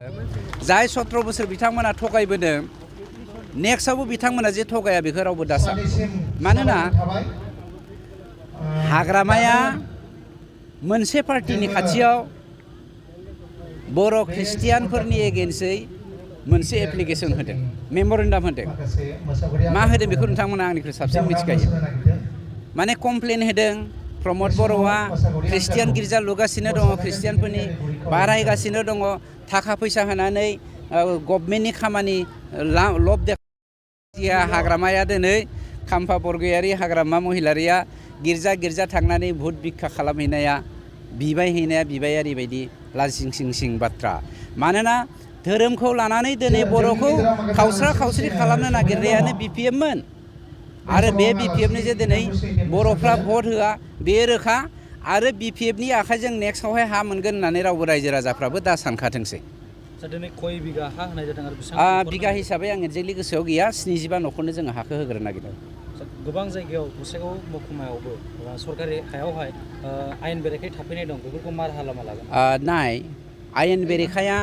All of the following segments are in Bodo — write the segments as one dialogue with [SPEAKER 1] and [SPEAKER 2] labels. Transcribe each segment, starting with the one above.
[SPEAKER 1] जाय 17 बोसोर बिथांमोना थगायबोदों नेक्स्टआवबो बिथांमोना जे थगाया बेखौ रावबो दासा मानोना हाग्रामाया मोनसे पार्टीनि खाथियाव बर' ख्रिस्टियानफोरनि एगेन्स्टै मोनसे एप्लिकेशन होदों मेम'रेन्डाम होदों मा होदों बेखौ नोंथांमोना आंनिख्रुइ साबसिन मिथिखायो माने कमप्लेन होदों प्रमद बर'आ ख्रिस्टियान गिर्जा लुगासिनो दङ ख्रिस्टियानफोरनि बारायगासिनो दङ थाखा फैसा होनानै गभर्नमेन्टनि खामानि लब देखा हाग्रामाया दिनै खाम्फा बरगयारि हाग्रामा महिलारिया गिर्जा गिर्जा थांनानै भुट भिक्षा खालामहैनाया बिबायारि बायदि लाजिं बाथ्रा मानोना धोरोमखौ लानानै दिनै बर'खौ खावस्रा खावस्रि खालामनो नागिरनायानो बिपिएफमोन आरो बे बिपिएफनि जे दिनै बर'फ्रा भट होआ बे रोखा आरो बिपिएफनि आखाइजों नेक्स्टआवहाय हा मोनगोन होननानै रावबो रायजो राजाफ्राबो दा सानखाथोंसै बिगा हिसाबै आं एक्जेक्टलि गोसोआव गैया 75 न'खरनो जोङो हाखौ होग्रोनो नागिरदों
[SPEAKER 2] गोबां जायगायाव गसाइगाव महकुमायावबो सरकारि हायावहाय आयेन बेरेखायै थाफैनाय दं बेफोरखौ मा राहा लामा लागोन
[SPEAKER 1] नाय आयेन बेरेखाया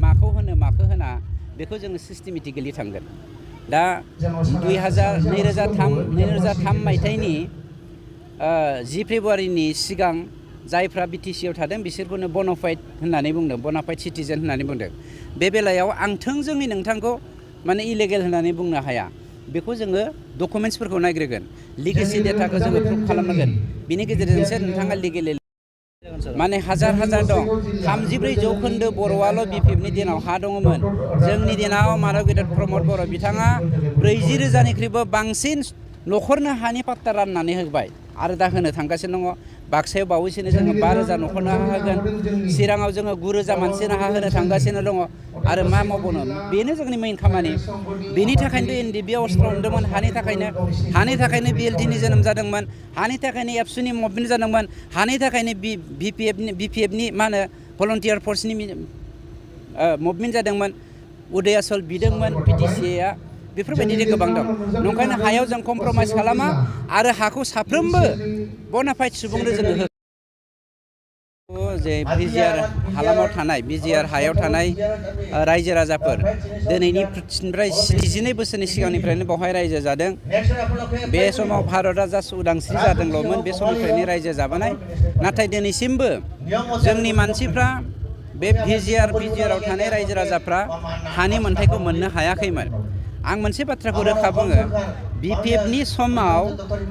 [SPEAKER 1] माखौ होनो माखौ होना बेखौ जोङो सिस्टेमेटिकेलि थांगोन दा 2003 मायथाइनि 10 फेब्रुवारिनि सिगां जायफ्रा बिटिसिआव थादों बिसोरखौनो बनाफाइड होननानै बुंदों बनाफाइड सिटिजेन होननानै बुंदों बे बेलायाव आं थोंजोङै नोंथांखौ माने इलिगेल होननानै बुंनो हाया बेखौ जोङो डकुमेन्ट्सफोरखौ नायग्रोगोन लिगेसि डेटाखौ जोङो प्रुभ खालामनांगोन बिनि गेजेरजोंसो नोंथाङा लिगेलि माने हाजार दं 34 जौखोन्दो बर'आल' बिपिएफनि दिनाव हा दङमोन जोंनि दिनाव मानव गेदेर प्रमद बर' बिथाङा 40,000निख्रुइबो बांसिन न'खरनो हानि पाट्टा राननानै होबाय आरो दा होनो थांगासिनो दङ बाक्सायाव बावैसोनो जोङो 5,000 न'खरनो हा होगोन चिराङाव जोङो 9,000 मानसिनो हा होनो थांगासिनो दङ आरो मा मावबावनो बेनो जोंनि मेइन खामानि बेनि थाखायनो एनडिएफबि अस्त्र मोनदोंमोन हानि थाखायनो बिएलटिनि जोनोम जादोंमोन हानि थाखायनो एबसुनि मुभमेन्ट जादोंमोन हानि थाखायनो बिपिएफनि मा होनो भलन्टियार फर्सनि मुभमेन्ट जादोंमोन उदयाचल बिदोंमोन पिटिसिआ बेफोरबायदिनो गोबां दं नंखायनो हायाव जों कमप्रमाइज खालामा आरो हाखौ साफ्रोमबो बनाफाइड सुबुंनो जोङो हो जे बिजिआर हालामाव थानाय बिजिआर हायाव थानाय रायजो राजाफोर दिनैनिफ्राय 72 बोसोरनि सिगांनिफ्रायनो बेवहाय रायजो जादों बे समाव भारतआ जास्ट उदांस्रि जादोंल'मोन बे समनिफ्रायनो रायजो जाबोनाय नाथाय दिनैसिमबो जोंनि मानसिफ्रा बे बिजिआराव थानाय रायजो राजाफ्रा हानि मोन्थायखौ मोननो हायाखैमोन आं मोनसे बाथ्राखौ रोखा बुङो बिपिएफनि समाव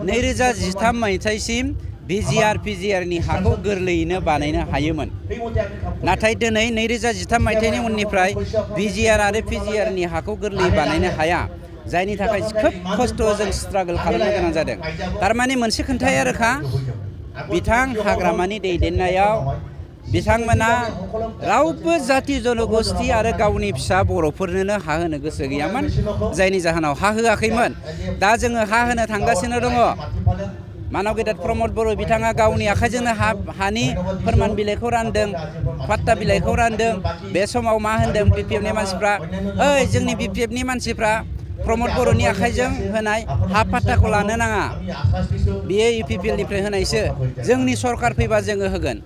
[SPEAKER 1] 2013 मायथाइसिम पिजिआरनि हाखौ गोरलैयैनो बानायनो हायोमोन नाथाय दिनै 2013 मायथाइनि उननिफ्राय बिजिआर आरो पिजिआरनि हाखौ गोरलैयै बानायनो हाया जायनि थाखाय खोब खस्थ' जों स्ट्रागल खालामनो गोनां जादों थारमाने मोनसे खोन्थाया रोखा बिथां हाग्रामानि दैदेननायाव बिथांमोना रावबो जाति जनगोष्ठी आरो गावनि फिसा बर'फोरनोनो हा होनो गोसो गैयामोन जायनि जाहोनाव हा होआखैमोन दा जोङो हा होनो थांगासिनो दङ मानव गेदेर प्रमद बर' बिथाङा गावनि आखाइजोंनो हानि फोरमान बिलाइखौ रानदों पाट्टा बिलाइखौ रानदों बे समाव मा होनदों बिपिएफनि मानसिफ्रा ओइ जोंनि बिपिएफनि मानसिफ्रा प्रमद बर'नि आखाइजों होनाय हा पाट्टाखौ लानो नाङा बियो इउपिपिएलनिफ्राय होनायसो जोंनि सरकार फैबा जोङो होगोन